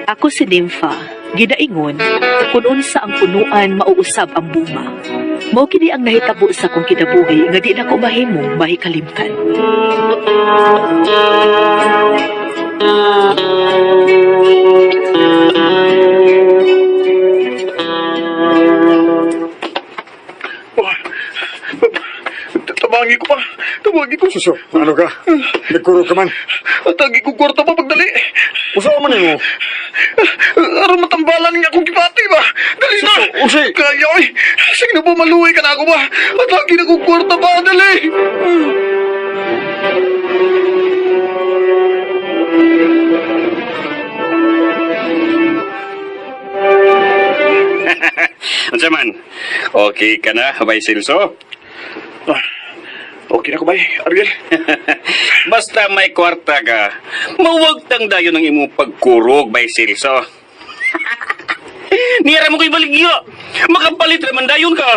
Ako si Nympha, ginaingon, kung unsa ang punuan mauusab ang bunga. Mao kini ang nahitabo sa akong kinabuhi nga di na ko mahimong mahikalimtan. Oh, tabangi ko pa. Tabangi ko. Suso, ano ka? Nagkuro ka man. Tagi ko kwarta pa pagdali. Usa man nimo. Aron matambalan nga akong gipati ba? Dali na. Suso, usi. Kaya oy. Sige na po maluwi ka na ako ba? Atagi na kong kwarta pa. Dali. Unsa man? Okay ka na, Bay Silso? Ah, okay na ko bay, Ariel. Basta may kwarta ka, mawagtang dayon ang imong pagkurog, Bay Silso. Nira mo ko'y baligya. Makapalit raman dayon ka.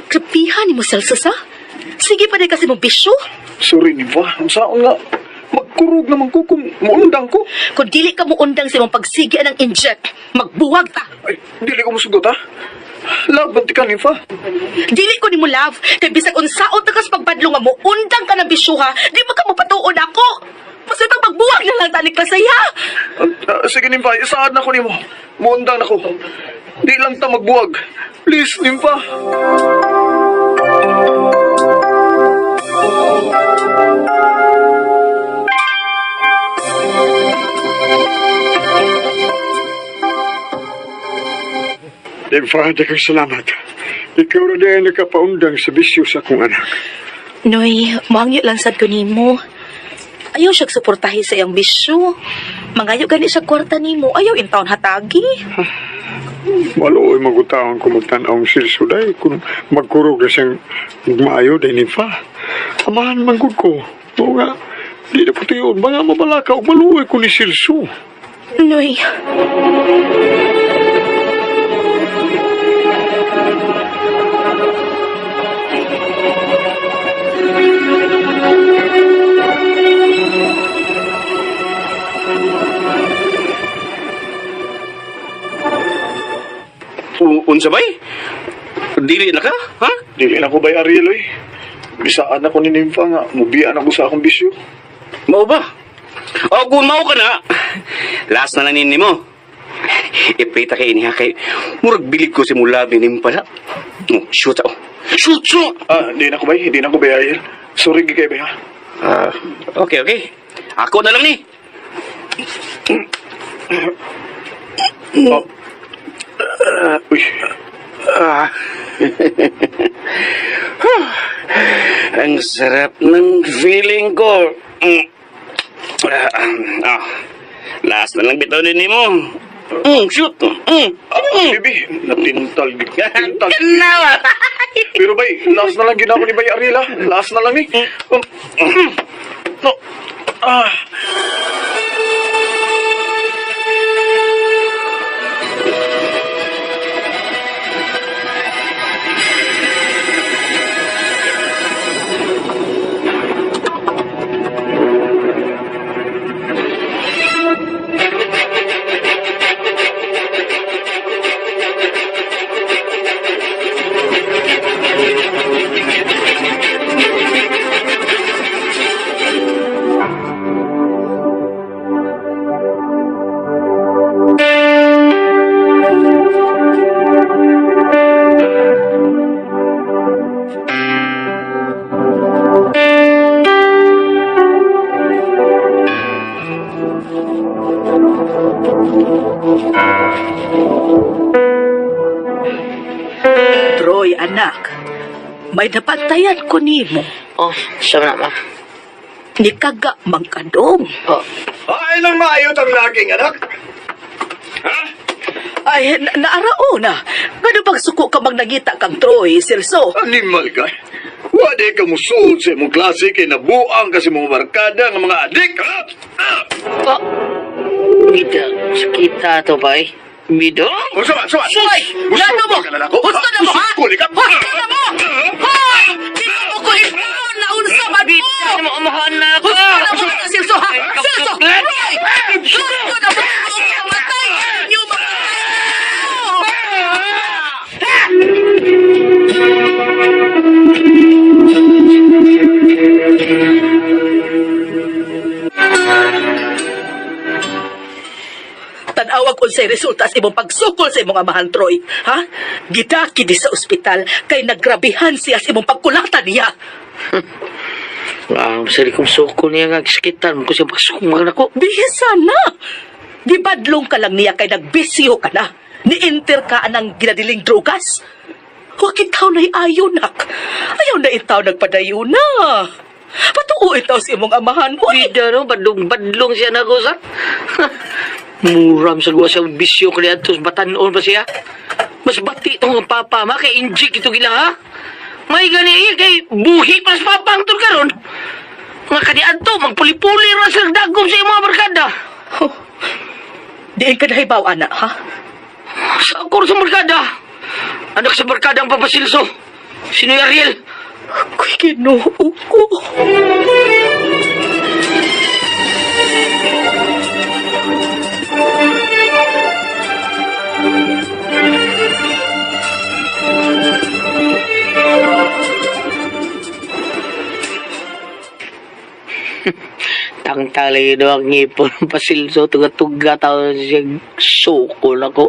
Krapihan ni mo, Celso, sa? Sige pa din kasi mong bisyo. Sorry ni ba? Ang saon nga. Magkurog naman ko kung muundang ko. Kung dili ka mo undang sa imong pagsigi ng inject, magbuwag ta. Ay, dili ko musugot ha. Laban ti ka ni fa. Dili ko nimo love, kay bisag unsaon ta kas pagbadlo nga mo undang ka ng bisyo ha, di ba ka mopatuon ako? Basta itong magbuwag na lang tani kasaya. Ah, sige Nimpa, isaad na ko nimo. Muundang na ko. Di lang ta magbuwag. Please, Nimpa. Nympha, daghang salamat. Ikaw ra diay nakapaundang sa bisyo sa akong anak. Noy, moangyo lang sad ko nimo. Ayaw siya suportahi sa iyang bisyo. Mangayo gani siya kwarta nimo, ayaw in taon hatagi. Maluoy magutaon ko magtan-aw ang silso day kung magkurog na siyang maayo day Nympha. Amahan man gud ko. Mao nga, di na puti yun. Mga mabalaka og maluoy ko ni Silso. Noy. Unsa bay? Dili na ka? Ha? Dili na ko bay Ariel oy. Bisaan ako ni Nimfa nga mubian ako sa akong bisyo. Mao ba? O kung mao ka na, last na lang ninyo mo. Iprita kay niya kay murag bilig ko si mulabi nim pala. Oh, shoot ako. Shoot, shoot! Ah, di na ko bay, di na ko bay Ariel. Sorry gid kay bay ha. Ah, okay, okay. Ako na lang ni. Oh. Ah, uy. Ah. Ang sarap ng feeling ko. Ah, ah. Last na lang bitaw din mo. Shoot. Ah, baby, natintal gid. Tintal. Kanawa. Pero bay, last na lang gid ako ni bay Ariel ha. Last na lang ni. No. Ah. Troy, anak. May napantayan ko nimo. Oh, siya na ma. Ni kaga mangkadong. Oh, Ay nang maayot ang laging anak. Ay, naarao na. Ngano bang suko ka mang nangita kang Troy, Celso? Animal ka. Wa di ka musuod sa imong klase kay nabuang kasi mga barkada nga mga adik, ha? Oh. Bida, sakita to ba eh? Bida? Unsa man, unsa man? Hoy! Lano mo! Husto na mo, ha? Huli ka! Husto na mo! Hoy! Di mo ko ipon na unsa man mo! Bida, mo amahan na ako! Husto na mo na Silso, ha? Silso! Hoy! Husto na mo! Mamatay! Inyo mamatay! Tan-awag unsay resulta sa imong pagsukol sa imong amahan, Troy. Ha? Gidaki di sa ospital kay nagrabihan siya sa imong pagkulatan niya. Ang sari kong suko niya nga sakitan mo ko siya pagsukong na ko. Bihisa na! Gibadlong ka lang niya kay nagbisyo ka na. Ni-enter ka anang ginadiling drugas. Huwag itaw na'y ayaw, nak. Ayaw na itaw nagpadayo na. Patuo itaw sa imong amahan, hoy. Bida no, badlong-badlong siya na ko sa. Muram sa guwa siyang bisyo kaya atos batanon pa siya. Mas bati itong ang papa ma kay injik ito gila ha. May gani eh, kay buhi pa sa papa ang karon. Nga kaniadto magpuli-puli ra sila dagom sa imong mga barkada. Oh. Diin ka nahibaw, anak, ha? Sa ako sa barkada. Anak sa barkada ang papasilso. Sino yung Ariel? Ako'y Ginoo ko. Tangtali do ang ngipon ng pasilso, tuga-tuga taon siya sukol ako.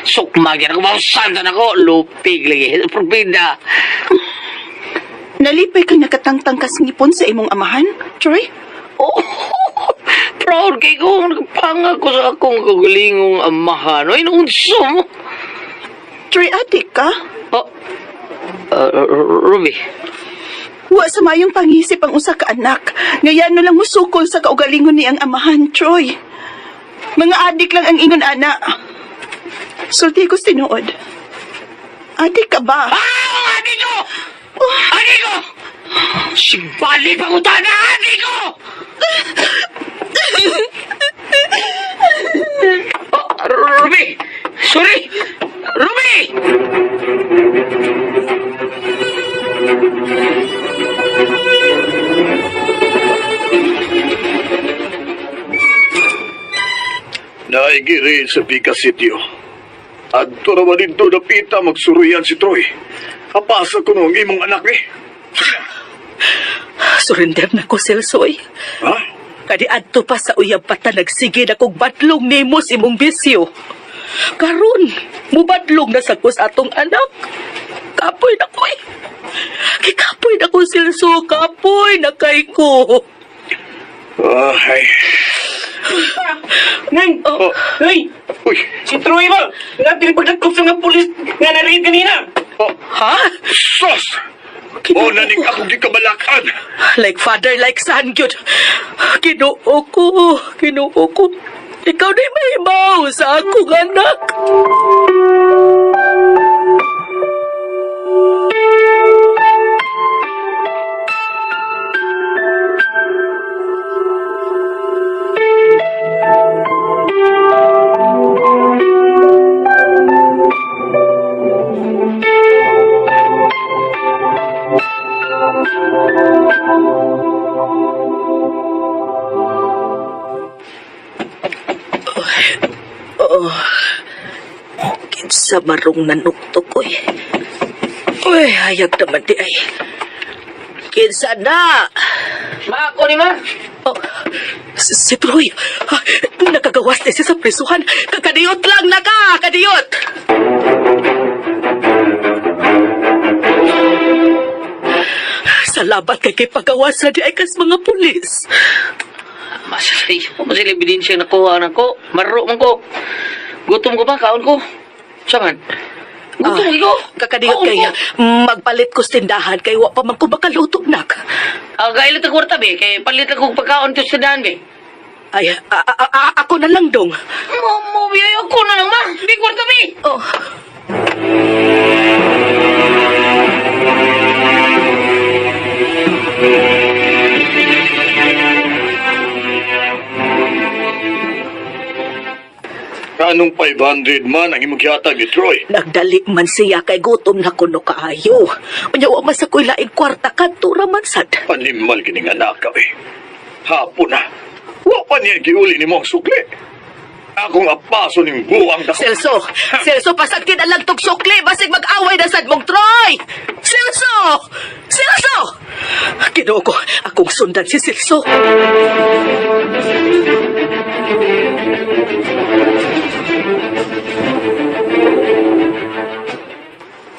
Sukmagyan ako, mausantan ako, lupig lagi, probida. Nalipay kang nakatangtang kas ngipon sa imong amahan, Troy? Oh, proud kay ko, nagpanga ko sa akong kagalingong amahan. Ay, naunso mo. Troy, adik ka? Oh, Ruby, Wa sa mayong pangisip ang usa ka anak. Ngayon no lang musukol sa kaugalingon ni ang amahan, Troy. Mga adik lang ang ingon ana. Sulti ko tinuod. Adik ka ba? Ah! Adi ko! Adi ko! Simbali pangutana, adi ko! Oh, Ruby! Sorry! Ruby! Naigiri sa Pica Sitio. Adto ra ba dito dapita magsuruyan si Troy. Kapasa ko no ang imong anak eh. Surrender na ko, Silsoy. Ha? Kadi adto pa sa uyab pata nagsige na kog badlong nimo sa imong bisyo. Karon, mubadlong na sa kus atong anak. Kapoy na ko eh. Kikapoy na ko, Silso. Kapoy na kay ko. Ay. Neng! Oh. Hey! Uy. Si Troy ba? Nga pinipagdagkop sa mga pulis nga narinig kanina! Oh. Ha? Sos! Ginoo Oh, naning ako gikabalakan. Like father, like son, gyud. Ginoo ko, Ginoo ko. Ikaw na mahibaw sa akong anak. Kinsa marong nanuktok ko eh. Uy, hayag naman di ay. Kinsa na? Ma, ako ni ma. Oh, si Troy, ah, nakagawas na siya sa prisuhan. Kakadiyot lang na ka, kadiyot! Salamat kay kay pagawas na di ay kas mga pulis. Masasay ko, masila ebidensya nakuha na ko. Maro man ko. Gutom ko ba? Kaon ko. Saan man? Gutom Ah, ko. Kakadiyot Kaon kay ko. magpalit ko sa tindahan kay wa pa man ko makaluto nak. Ah, gailit ang kwarta, be. Kay palit lang kong pagkaon to sa daan, be. Ay, ako na lang dong. Mo, be, ay, ako na lang, ma. Di kwarta, be. Oh. 500 man ang imong gihatag ni Troy. Nagdali man siya kay gutom na kuno kaayo. Unya wa man sa koy laing kwarta kadto ra man sad. Animal gining anak ka eh. Hapon na. Wa pa niya giuli nimo ang sukli. Akong apaso ning buwang dako. Celso! Celso, pasagtin ang lang tog sukli! Basig mag-away na sad mong Troy! Celso! Celso! Kinoo ko, akong sundan si Celso.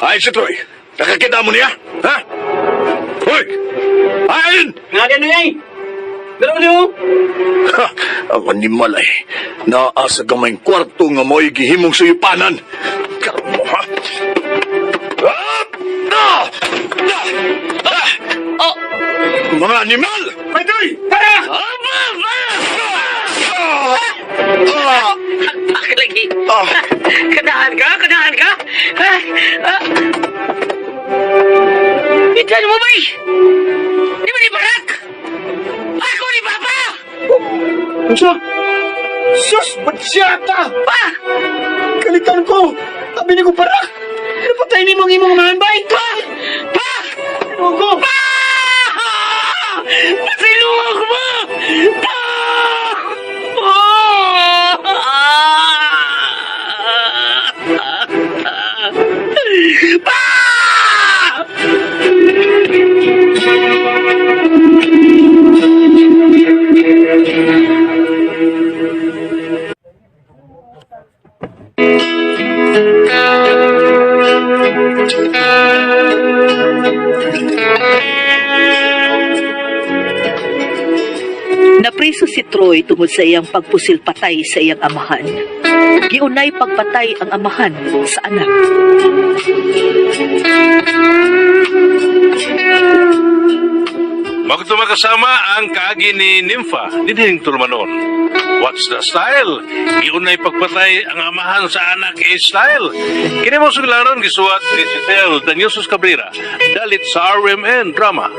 Ay, si Troy. Nakakita mo niya? Ha? Hoy! Ayin! Nga din ay! Pero niyo! Ha, ang animal ay naa sa gamayng kwarto nga mo'y gihimong suyupanan. Karon mo, ha? Ah! Ah! Ah! Ah! Oh, Mga animal! Ay, Tara! Ah! Ah! Ah! bakit lagi? Ah! Kanahan ka? Kanahan ka? Ha? Ah. Bitan mo ba eh? Di ba ni Barak? Ako ni Papa! Unsa? Sus, batyata! Pa! Kalitan ko! Tabi ni ko parak! Napatay ni mong imong manbay! Pa! Pa! Ko! Pa! Pasiluwag mo! Pa! Oh! Pa! Napriso si Troy tungod sa iyang pagpusil patay sa iyang amahan. Giunay pagpatay ang amahan sa anak. Magtuma kasama ang kaagi ni Nympha, dinhing tulumanon. What's the style? Giunay pagpatay ang amahan sa anak e style. Kini mo suglaron gisuwat ni Cecil Danyosos Cabrera, dalit sa RMN Drama.